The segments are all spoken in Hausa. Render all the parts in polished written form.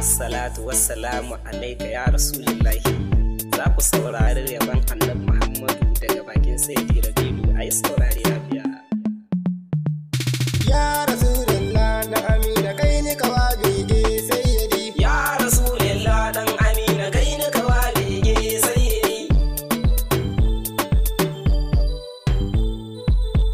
Assalatu wassalamu alaika ya Rasulullahi. Za ku saurari yaban Annabi Muhammadu daga bakin Sayyidi Rabilu. Ayi saurari lafiya. Ya Rasulullah na Amina kai ni kawa bege sayyidi. Ya Rasulullah dan Amina kai ni kawa bege sayyidi.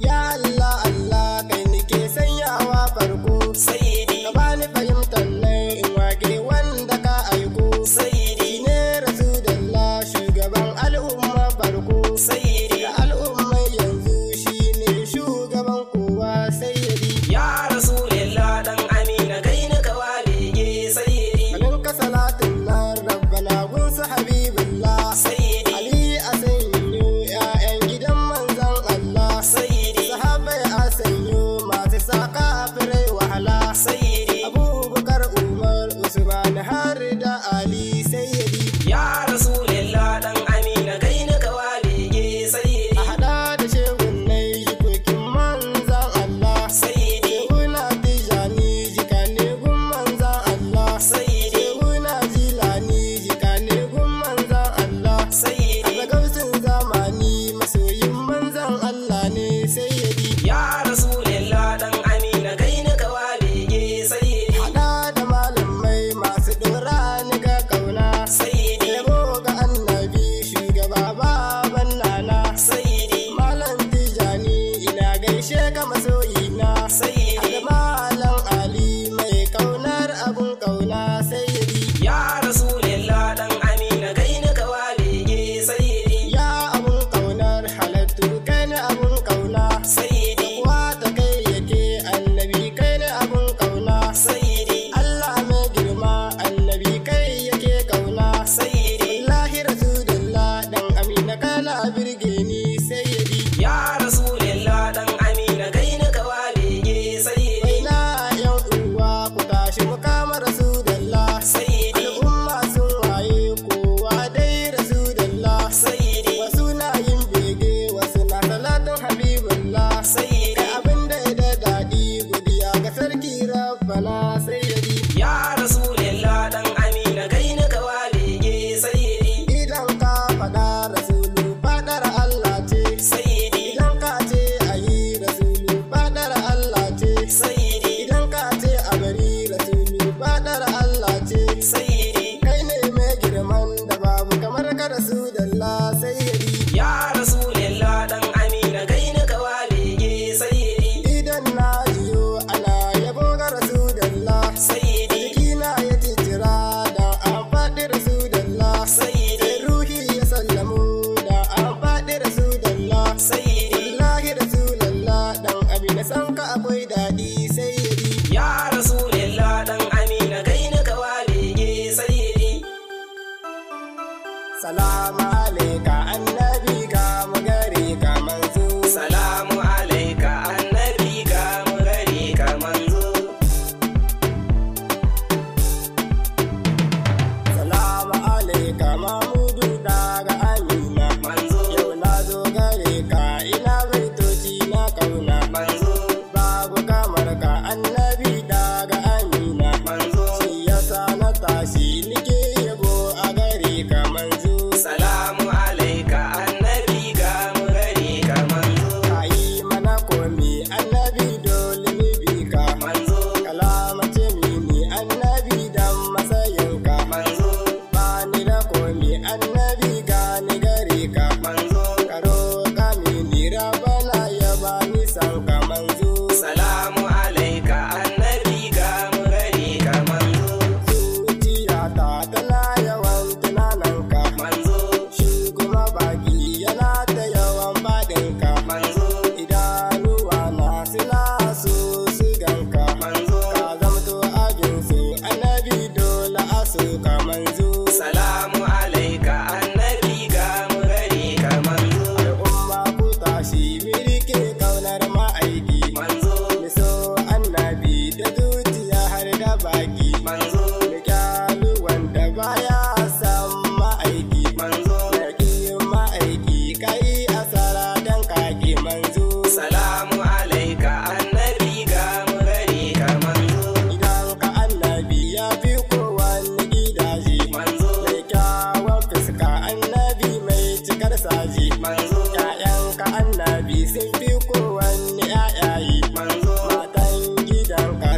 Ya Allah Allah kai ni ke sanyawa farko Sayyidi. Ka bani fahimtar nan in wage wanda ka aiko Sayyidi. Ne Rasulullah shugaban al'umma farko Sayyidi. Da al'umma yanzu shine shugaban kowa sayyidi. Ya Rasulullah dan Amina kai ni kawa bege sayyidi. Amin ka salatin nan rabbana gunsu habibullah Sayyidi. Ali a sanyo ‘ya'yan gidan manzon Allah Sayyidi. Sahabai a sanyo masu saka firai wahala Sayyidi. Abubakar Umar Usman har da Ali sayyidi. Ya Rasulullah dan Amina kai ni kawa bege sayyidi. A haɗa da shehunnai jikokin manzon Allah Sayyidi. Shehuna Tijani jika ne gun manzon Allah Sayyidi. Shehuna Jilani jika ne gun manzon Allah Sayyidi. Azagausin zamani masoyin manzon Allah ne sayyidi. Ya Rasulullah dan Amina kai ni kawa bege sayyidi. Haɗa da malamai masu ɗora ni ga ƙauna Sayyidi. Yabo ga annabi shugaba baban nana Sayyidi. Malam Tijani ina gaishe ka masoyina Sayyidi. Haɗa Malam Ali mai ƙaunar abun ƙauna sayyidi. Ya Rasulullah dan Amina kai ni kawa bege sayyidi. Ya abun ƙaunar halattu kai ni abun ƙauna Sayyidi. Kuwa ta kai yake annabi kai ni abun ƙauna Sayyidi. Allah mai girma annabi kai yake ƙauna Sayyidi. Wallahi Rasulullah dan Amina kana birge ni sayyidi. Ya Rasulullah dan Amina kai ni kawa bege sayyidi. Waina yan uwa ku tashi mu kama Rasulullah Sayyidi. Al'umma sun waye kowa dai Rasulullah Sayyidi. Wasu na yin bege wasu na salatin Habibullah Sayyidi. Kai abin da ya da daɗi godiya ga sarki Rabbana sayyidi. Ya Rasulullah dan Amina kai ni kawa bege sayyidi. Idan ka faɗa Rasulu faɗar Allah ce Sayyidi. Idan ka ce a yi Rasulu faɗar Allah ce Sayyidi. Idan ka ce a bari Rasulu faɗar Allah ce Sayyidi. Kai ne mai girman da babu kamar ka Rasulullah sayyidi. Ya Rasulullah dan Amina kai ni kawa bege sayyidi. Idan na jiyo ana yabo ga Rasulullah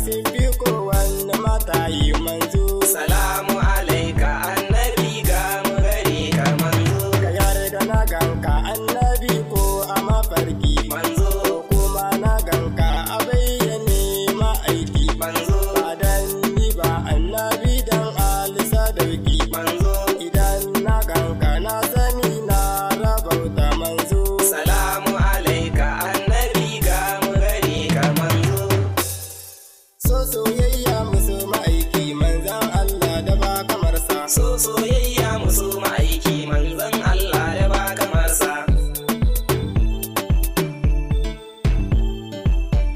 sun fi kowanne mata yi manzo. Salamu alaika annabi ga mu gare ka manzo. Ka yarda na ganka annabi ko a mafarki. Manzo. Ko kuma na ganka a bayyane ma'aiki. Manzo. Ba dan ni ba annabi dan alisa dauki. Manzo. Idan na ganka na sani na rabauta manzo. Salamu alaika annabi ga mu gare ka manzo. So soyayya musu ma'aiki manzan Allah da ba kamar sa. So soyayya musu ma'aiki manzon Allah da ba kamar sa.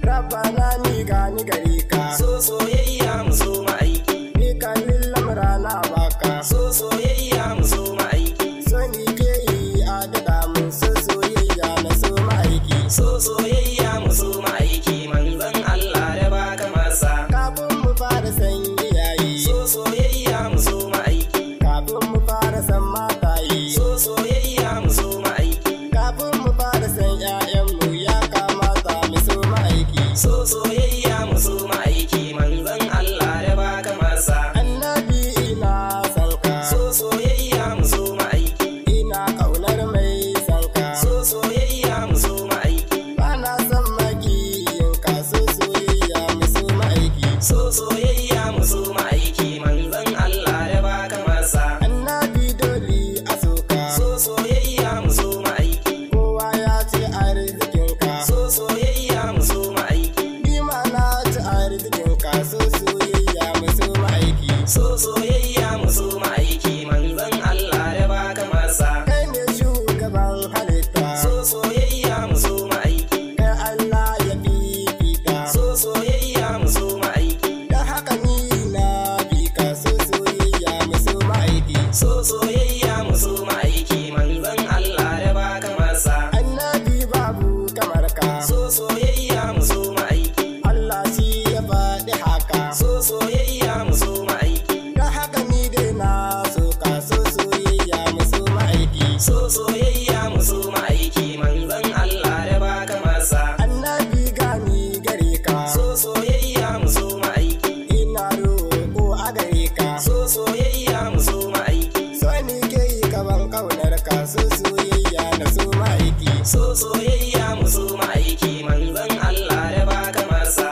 Rabbana ni gani gare ka. So soyayya musu ma'aiki. Ni kallin lamura na baka. So soyayya musu ma'aiki. So ni ke yi a daɗa mun so soyayya na so ma'aiki. So soyayya musu ma'aiki manzon Allah da ba kamar sa. Kafin mu fara san iyaye. So soyayya musu ma'aiki. Kafin mu fara san mataye. So soyayya musu ma'aiki. Kafin mu fara san 'ya'yanmu ya kamata mu so ma'aiki. So soyayya musu ma'aiki manzon Allah da ba kamar sa. Annabi ina son ka. So soyayya musu ma'aiki. Ina ƙaunar mai son ka. So soyayya musu ma'aiki. Bana son makiyinka so soyayya mu so ma'aiki. So soyayya musu ma'aiki manzon Allah da ba kamar sa. Annabi dole a soka. So soyayya musu ma'aiki. Kowa ya ce arzikinka. So soyayya musu ma'aiki. Ni ma na ci arzikinka so soyayya mu so ma'aiki. So soyayya musu ma'aiki manzon Allah da ba kamar sa. Kai ne shugaban halitta. So soyayya musu ma'aiki. Kai Allah ya fifita. So soyayya musu ma'aiki. Dan haka ni na bi ka so soyayya mu so ma'aiki. So soyayya musu ma'aiki manzon Allah da ba kamar sa. Annabi babu kamar ka. So soyayya musu ma'aiki. Allah shi ya faɗi haka. So soyayya musu ma'aiki. Dan haka ni dai na so ka so soyayya mu so ma'aiki. So soyayya musu ma'aiki manzon Allah da ba kamar sa. Annabi gani gare ka. So soyayya musu ma'aiki. Ina roƙo a gare ka. So soyayya musu ma'aiki. So ni ke yi kaban ƙaunar ka so soyayya na so ma'aiki. So soyayya musu ma'aiki manzon Allah da ba kamar sa.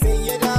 Sayyada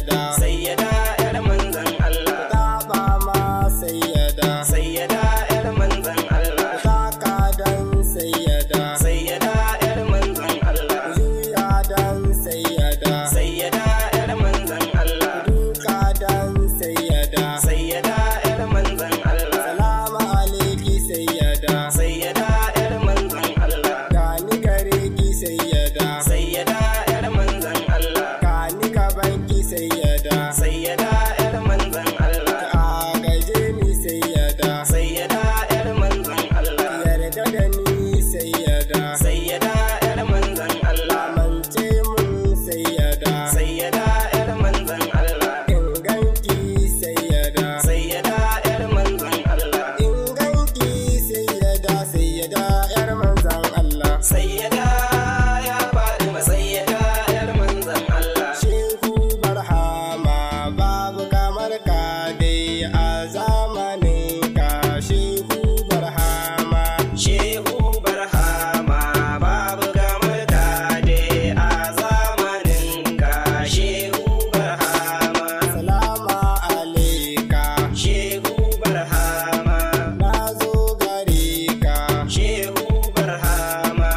Sayyada. Sayyada yar manzon Allah. Taɓa ma sayyada. Sayyada yar manzon Allah. Taka dan sayyada. Sayyada yar manzon Allah. Juya dan sayyada. Sayyada yar manzon Allah. Duka dan sayyada. Sayyada yar manzon Allah. Salamu alaiki sayyada. Sayyada yar manzon Allah. Gani gare ki sayyada. Sayyada yar manzon Allah. Gani gaban ki sayyada. Sayyada yar manzon Allah. Ka agaje ni sayyada. Sayyada yar manzon Allah. Yarda da ni sayyada. Sayyada yar manzon Allah. Amince mun sayyada. Sayyada yar manzon Allah. In ganki sayyada. Sayyada yar manzon Allah. In ganki sayyada sayyada yar manzon Allah. Sayyada ya Fatima sayyada yar manzon Allah. Shehu Barhama babu kamar ka dai a zamanin ka Shehu Barhama. Shehu Barhama babu kamar ka dai a zamanin ka Shehu Barhama. Salama alaika Shehu Barhama. Na zo gare ka. Shehu Barhama.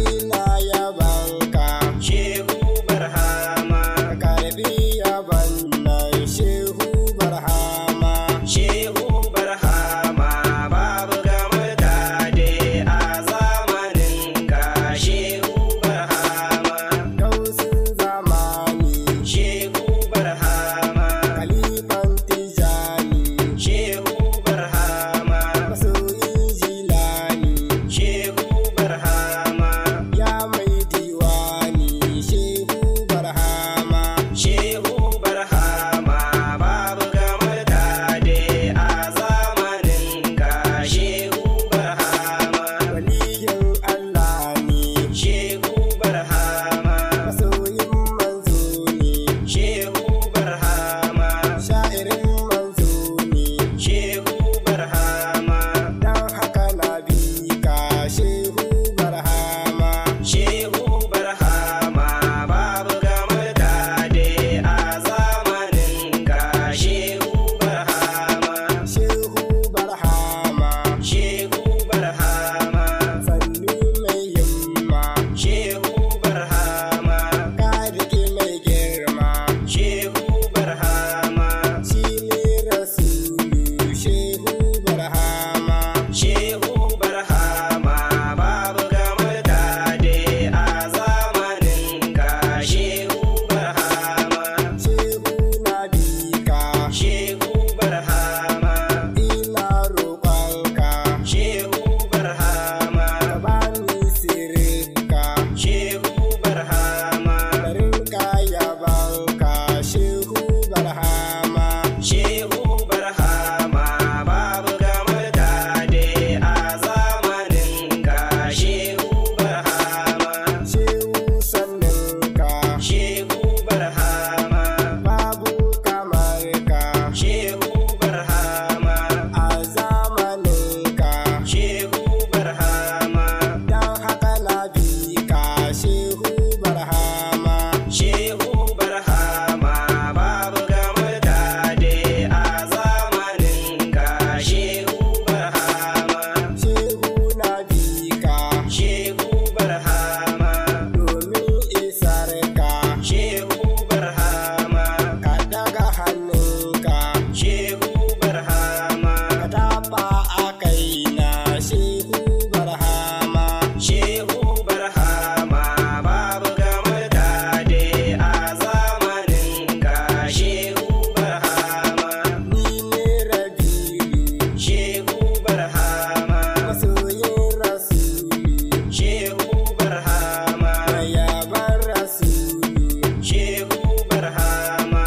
Ina yabanka. Shehu Barhama. Ka karbi yaban nan Shehu Barhama. Shehu Barhama babu kamar ka dai a zamanin ka Shehu Barhama. Gausin zamani. Shehu Barhama. Kalifan Tijani. Shehu Barhama. Masoyin Jilani. Shehu Barhama. Ya mai diwani Shehu Barhama. Shehu Barhama babu kamar ka dai a zamanin ka Shehu Barhama. Waliyin Allah ne. Shehu Barhama. Masoyin manzo ne. Shehu Barhama. Sha'irin manzo ne. Shehu Barhama. Dan haka na bi ka Shehu Barhama. Shehu Barhama babu kamar ka dai a zamanin ka Shehu Barhama. Shehu Barhama. Shehu Barhama. Sannu mai himma. Shehu Barhama. Ka riƙe mai girma. Shehu Barhama. Shi ne Rasulu Shehu Barhama. Shehu Barhama babu kamar ka dai a zamanin ka Shehu Barhama. Shehu na bi ka. Shehu Barhama. Ina roƙonka. Shehu Barhama. Ka bani sirrinka. Shehu Barhama. Barinka yabanka Shehu Barhama. Shehu Barhama babu kamar ka dai a zamanin ka Shehu Barhama. Shehu sanninka. Shehu Barhama. Babu kamar ka. Shehu Barhama. A zamaninka. Shehu Barhama. Dan haka na bi ka Shehu Barhama. Shehu Barhama babu kamar ka dai a zamanin ka Shehu Barhama. Shehu na bi ka. Shehu Barhama. Domin isar ka. Shehu Barhama. Ka daga hannunka. Shehu Barhama. Ka tafa a kaina Shehu Barhama. Shehu Barhama babu kamar ka dai a zamanin ka Shehu Barhama. Ni ne Rabilu. Shehu Barhama. Masoyin Rasulu. Shehu Barhama. Mai yaban Rasulu. Shehu Barhama.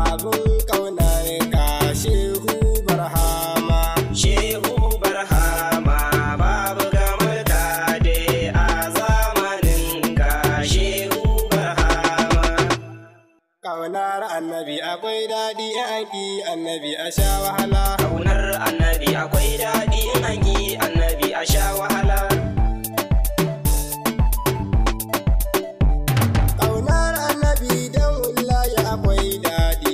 Abun ƙaunar ka Shehu Barhama. Shehu Barhama babu kamar ka dai a zamanin ka Shehu Barhama. Ƙaunar annabi akwai daɗi in an ƙi annabi a sha wahala. Kaunar annabi akwai daɗi in an yi annabi a sha wahala. Ƙaunar annabi don wallahi akwai daɗi.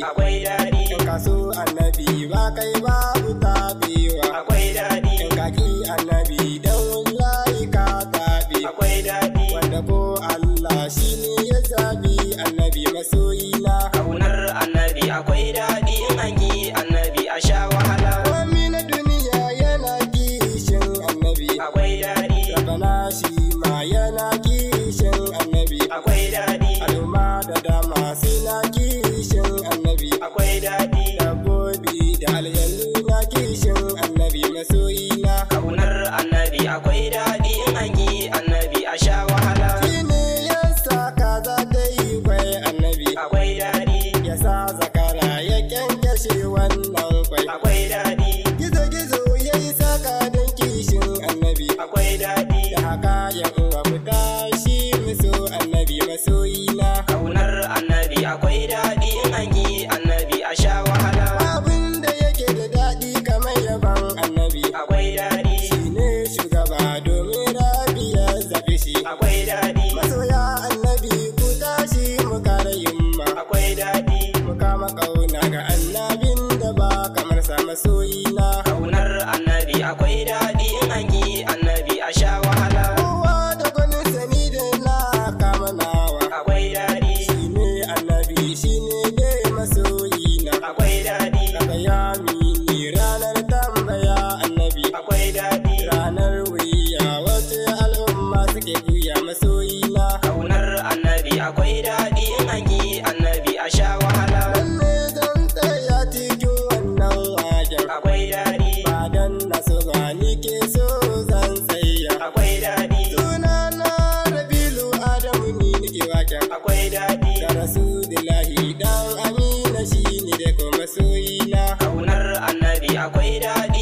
akwai daɗi in an yi annabi a sha wahala. Komi na duniya yana kishin annabi. Akwai daɗi. Rabana shi ma yana kishin annabi. Akwai daɗi. Al'umma da dama suna kishin annabi. Akwai daɗi. Dabbobi da aljannu na kishin annabi masoyina. Kaunar annabi akwai daɗi in an yi annabi a sha wahala. Shi ne ya sa kaza ta yi kwai annabi. Akwai daɗi. Ya sa zakara ya kyankyashe wannan kwai. Akwai daɗi. Gizo-gizo ya yi saka don kishin annabi. Akwai daɗi. Da haka ya uwa ku tashi muso annabi masoyina. Kaunar annabi akwai daɗi in an yi annabi a sha wahala. Abin da yake da daɗi kamar yaban annabi. Akwai daɗi. Shi ne shugaba domin rabi ya zaɓi shi. Akwai daɗi. Masoya annabi ku tashi mu kara yimma. Akwai daɗi. Mu kama ƙauna ga annabin da ba kamar sa masoyina. Kaunar annabi akwai daɗi in an yi annabi a sha wahala. Kowa da gwanin sani da na kama nawa. Akwai daɗi. Shi ne annabi shi ne dai masoyina. Akwai daɗi. Daga yamini ranar tambaya annabi. Akwai daɗi. Ranar wuya wata al'umma suke juya masoyina. Kaunar annabi akwai daɗi in an yi annabi a sha wahala. Lalle zan tsaya cikin wannan wajen. Akwai daɗi. Ba dan na so ba ni ke so zan tsaya. Akwai daɗi. Sunana Rabilu Adamu ni nake waken. Akwai daɗi. Da Rasulillahi dan Amina shi ne da kuma masoyina. Kaunar annabi akwai daɗi.